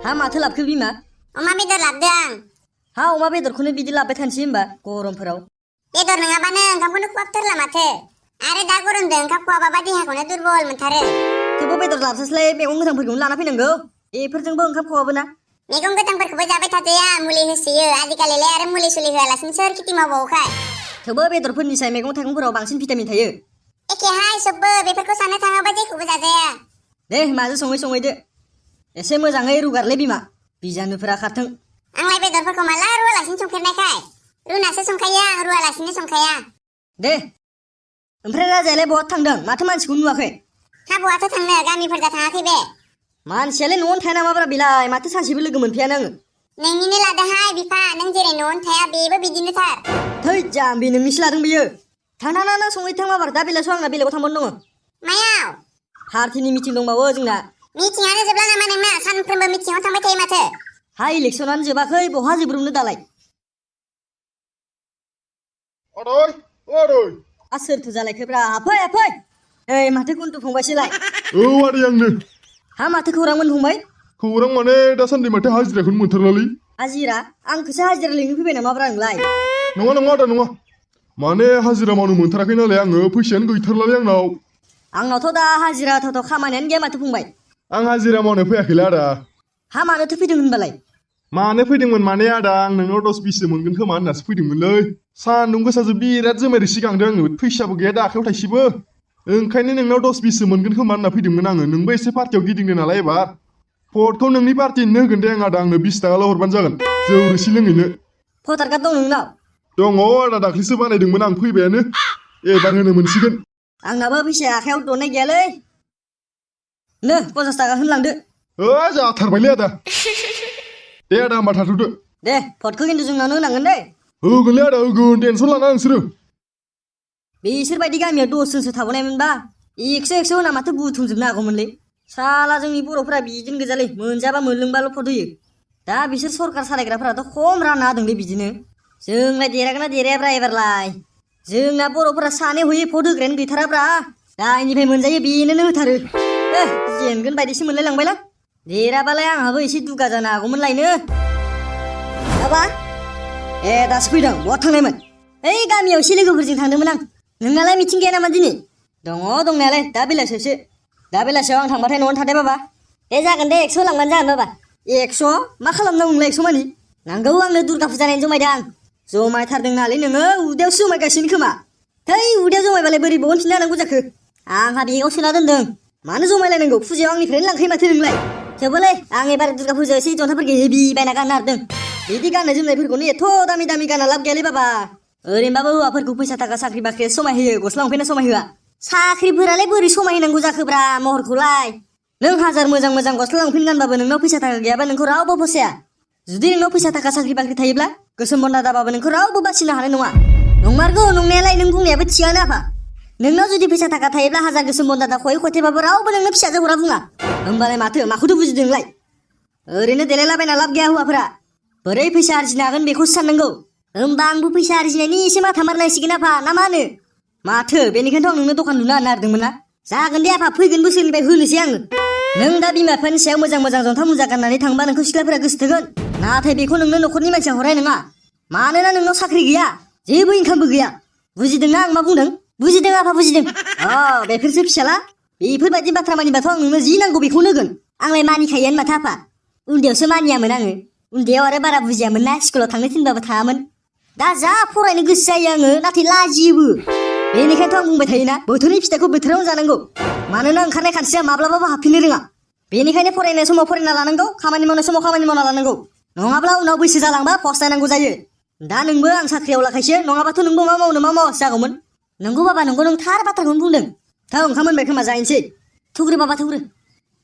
हा माथो लाबखो बिमा अमा बेदर लाबदों आं हा अमा बेदरखौनो बिदि लाबबाय थानोसै होमबा गरमफोराव बेदर नङाबानो ओंखामखौनो खहाबथारला माथो आरो दा गरमजों ओंखाम खहाबाबा देहाखौनो दुरबल मोनथारो थेवबो बेदर लाबसास्लाय मैगं गोथांफोरखौनो लाना फैनांगौ बेफोरजोंबो ओंखाम खहाबोना मैगं गोथांफोरखौबो जाबाय थाजाया मुलि होसोयो आजिखालिलाय आरो मुलि सुलि होआलासिनो सोर खेथि मावबावोखाय थेवबो बेदरफोरनिसाय मैगं थाइगंफोराव बांसिन भिटामिन थायो एखेहाय सबबो बेफोरखौ साननो थाङोबा जेखौबो जाजाया दे माजों संहैदो एसे मोजाङै रुगारलै बिमा बिजानुफोरा खारथों आंलाय बेदरफोरखौ माला रुवालासिनो संफेरनायखाय रुनासो संखायो आं रुवालासिनो संखाया दे ओमफ्राय राजायालाय बहा थांदों माथो मानसिखौ नुवाखै हा बहाथो थांनो गामिफोरजा थाङाखै बे मानसियालाय न'आवनो थाया नामाब्रा बेलाय माथो सानसेबो लोगो मोनफैयानो आङो नोंनिनो लादोहाय बिफा नों जेरै न'आवनो थाया बेबो बिदिनोथार थै जाम्बि नोंनिसो लादों बियो थांना संहैथां माबार दा बेलासो आंना बेलेगाव थांबानो दङ मायाव पार्टिनि मिटिं दंबावो जोंना मिटिंआनो जोबला नामा नोंना सानफ्रोमबो मिटिंआव थांबाय थायो माथो हा इलेक्सनानो जोबाखै बहा जोब्रबनो दालाय सोरथो जालायखोब्रा फै ओइ माथो कुन्टु फंबायसोलाय आदै आंनो हा माथो खौरांमोन फंबाय खौरां माने दासान्दि माथो हाजिराखौनो मोनथारलालै हाजिरा आंखौसो हाजिरा लिंनो फैबाय नामाब्रा नोंलाय नङा आदा नङा माने हाजिरा मावनो मोनथाराखै नालाय आङो फैसायानो गैथारलालै आंनावथ' दा हाजिरा थाव खामानियानो गैया माथो फंबाय आं हाजिरा मावनो फैयाखैलै आदा हा मानोथो फैदों होनबालाय मानो फैदोंमोन माने आदा आं नोंनाव 10-20 मोनगोन खोमा होननासो फैदोंमोनलै सान्दुं गोसाजों बिराद जोमै रोसि गांदों आङो फैसाबो गैया दा आखायाव थाइसेबो ओंखायनो नोंनाव 10-20 मोनगोन खोमा होनना फैदोंमोन आङो नोंबो एसे पार्टियाव गिदिंदो नालाय एबार भटखौ नोंनि पार्टिनो होगोन दे आं आदा आंनो 20 थाखाल' हरबानो जागोन जौ रोसि लोंहैनो भटार कार्ड दं नोंनाव दङ आदा दाख्लैसो बानायदोंमोन आं फैबायानो एबार होनो मोनसिगोन आंनाबो फैसाया आखायाव दरनाय गैयालै नो 50 थाखा होनलांदो जाथारबायलै आदा दे आदा होमबा थाथ'दो दे भटखौ खिन्थु जोंनावनो होनांगोन दे होगोनलै आदा होगोन टेनसन लाना नोंसोरो बिसोरबायदि गामियाव 10 जनसो थाबोनायमोनबा 100 होना माथो बुथुमजोबनो हागौमोनलै साला जोंनि बर'फोरा बिदिनो गोजालै मोनजाबा मोनलोंबाल' भट होयो दा बिसोर सरकार सालायग्राफोराथ' खम रानना होदोंलै बिदिनो जोंलाय देरागोना देरायाब्रा एबारलाय जोंना बर'फोरा सानै हयै भट होग्रायानो गैथाराब्रा जायनिफ्राय मोनजायो बेनोनो होथारो जेनगोन बायदिसो मोनलायलांबायलां देराबालाय आंहाबो एसे दुगा जानो हागौमोन लायनो माबा दासो फैदों बहा थांनायमोन ओइ गामियाव एसे लोगोफोरजों थांदोंमोन आं नोंनालाय मिथिं गैया नामा दिनै दङ दंनायालाय दा बेलासियाव आं थांबाथाय न'आवनो थादे बाबा दे जागोन दे 100 लांबानो जागोन बाबा 100 मा खालामनांगौ नोंलाय 100 मानि नांगौ आंनो दुर्गा फुजा नायनो जमायदों आं जमायथारदों नालाय नोङो उदैयावसो जमायगासिनो खोमा थै उदैयाव जमायबालाय बोरै बहनफिननो हानांगौ जाखो आंहा बेगाव सोना दोनदों मानो जमायलायनांगौ फुजायाव आंनिफ्रायनो लांखायो माथो नोंलाय थेवबोलै आं एबार दुर्गा फुजायाव एसे जन्थाफोरखौ हेभि बायना गाननो हारदों बिदि गाननाय जोमनायफोरखौनो एथ' दामि गानना लाब गैयालै बाबा ओरैनोबाबो हौवाफोरखौ फैसा थाखा साख्रि बाख्रिया समाय होयो गस्ला लंपेन्टआ समाय होआ साख्रिफोरालाय बोरै समाय होनांगौ जाखोब्रा महरखौलाय नों हाजार मोजां गस्ला लंपेन्ट गानबाबो नोंनाव फैसा थाखा गैयाबा नोंखौ रावबो फसाया जुदि नोंनाव फैसा थाखा साख्रि बाख्रि थायोब्ला गोसोम बन्दा दाबाबो नोंखौ रावबो बासिनो हानाय नङा नंमारगौ नंनायालाय नों बुंनायाबो थिगानो आफा नोंनाव जुदि फैसा थाखा थायोब्ला हाजार गोसोम बन्दा दा खयथेबाबो रावबो नोंनो फिसाजो हरा बुङा होमबालाय माखौथो बुजिदों नोंलाय ओरैनो देलायलाबायना लाब गैया हौवाफोरा बोरै फैसा आरजिनो हागोन बेखौसो साननांगौ होमबा आंबो फैसा आरजिनायनि एसे माथा मारनांसिगोन आफा ना मा होनो माथो बेनिखायनोथ' आं नोंनो दखान लुनो नागिरदोंमोन ना जागोन दे आफा फैगोन बोसोरनिफ्राय होनोसै आङो नों दा बिमा बिफानि सायाव मोजां जन्था मुजा गाननानै थांबा नोंखौ सिख्लाफोरा गोसो थोगोन नाथाय बेखौ नोंनो न'खरनि मानसिया हरनाय नङा मानोना नोंनाव साख्रि गैया जेबो इनकामबो गैया बुजिदोंना आं मा बुंदों बुजिदों आफा बुजिदों बेफोरसो फिसाला बेफोरबायदि बाथ्रा मानिबाथ' आं नोंनो जि नांगौ बेखौनो होगोन आंलाय मानिखायोआनो माथो आफा उन्दैयावसो मानियामोन आङो उन्दैयाव आरो बारा बुजियामोन ना स्कुलाव थांनो थिनबाबो थाङामोन दा जा फरायनो गोसो जायो आङो नाथाय लाजियोबो बेनिखायनोथ' आं बुंबाय थायोना बोथोरनि फिथाइखौ बोथोरावनो जानांगौ मानोना ओंखारनाय खानस्रिया माब्लाबाबो हाबफिननो रोङा बेनिखायनो फरायनाय समाव फरायना लानांगौ खामानि मावनाय समाव खामानि मावना लानांगौ नङाब्ला उनाव बैसो जालांबा फस्थायनांगौ जायो दा नोंबो आं साख्रियाव लाखायसो नङाबाथ' नोंबो मा मावनासो जागौमोन नंगौ बाबा नंगौ नों थार बाथ्राखौनो बुंदों ओंखाम मोनबाय खोमा जाहैनोसै थुग्रो बाबा थुग्रो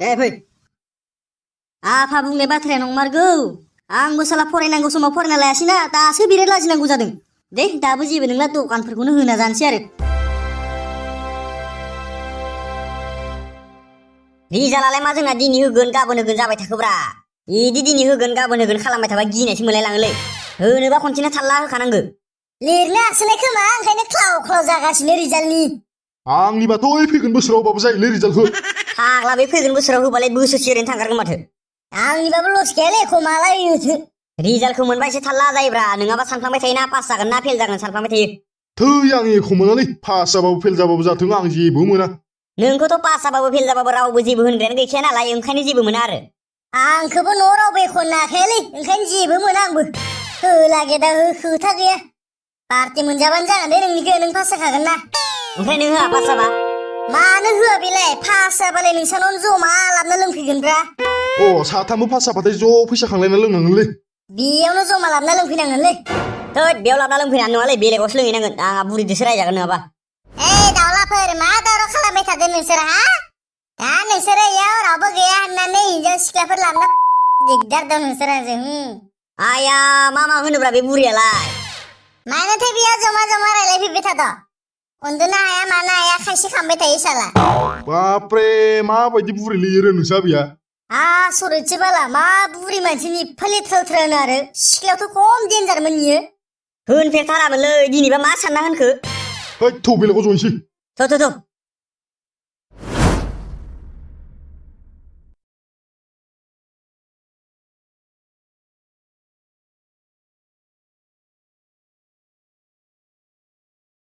दे फै आफा बुंनाय बाथ्राया नंमारगौ आंबो साला फरायनांगौ समाव फरायना लायासैना दासो बिराद लाजिनांगौ जादों दे दाबो जेबो नोंला दखानफोरखौनो होना जानोसै आरो रिजाल्टआलाय मा जोंना दिनै होगोन गाबोन होगोन जाबाय थाखोब्रा इदि दिनै होगोन गाबोन होगोन खालामबाय थाबा गिनायसो मोनलायलाङोलै होनोबा खनसेनो थाल्ला होखानांगो लिरनो हासोलाय खोमा ओंखायनो ख्लाव जागासिनो रिजाल्टनि आंनिबाथ' फैगोन बोसोरावबाबो जायोलै रिजाल्टखौ फाग्ला बे फैगोन बोसोराव होबालाय बोसोरसे ओरैनो थांगारगोन माथो आंनिबाबो लस गैयालै एख' मालाय होथो रिजाल्टखौ मोनबा एसे थाल्ला जायोब्रा नङाबा सानफ्लांबाय थायोना पास जागोन ना फेल जागोन सानफ्लांबाय थायो थै आं एख' मोनालै पास जाबाबो फेल जाबाबो जाथों आं जेबो मोना नोंखौथ' पास जाबाबो फेल जाबाबो रावबो जेबो होनग्रायानो गैखाया नालाय ओंखायनो जेबो मोना आरो आंखौबो न'आव रावबो एख' नाखायालै ओंखायनो जेबो मोना आंबो होला गेदा खोथा गैया पार्टि मोनजाबानो जागोन दे नोंनिखौ नों पास जाखागोन ना ओमफ्राय नों होआ पास जाबा मानो होआ बेलाय पास जाबालाय नोंसानावनो जमा लाबना लोंफैगोनब्रा अ साथामबो पास जाबाथाय ज' फैसा खांलायना लोंनांगोनलै बेयावनो जमा लाबना लोंफैनांगोनलै थोद बेयाव लाबोना लोंफैनानै नङालै बेलेगावसो लोंहैनांगोन आंहा बुरिदोसो रायजागोन नङाबा दावलाफोर मा दावराव खालामबाय थादों नोंसोर हा दा नोंसोरो इयाव रावबो गैया होननानै हिनजाव सिख्लाफोर लाबना दिगदार दं नोंसोर आंजों आया मा होनोब्रा बे बुरियालाय मानोथो बेयाव जमा जमा रायलायफैबाय थाद' उन्दुनो हाया मानो हाया खायसे खालामबाय थायो साला बाप्रे माबायदि बुरैलै रो नोंसा बेया आसरितसो बाला मा बुरि मानसिनि एफा लेथ्रा लेथ्रानो आरो सिख्लायावथ' खम देन्जारमोन इयो होनफेरथारामोनलै दिनैबा मा सानना होनखो हैद थौ बेलेगाव ज'नोसै थ'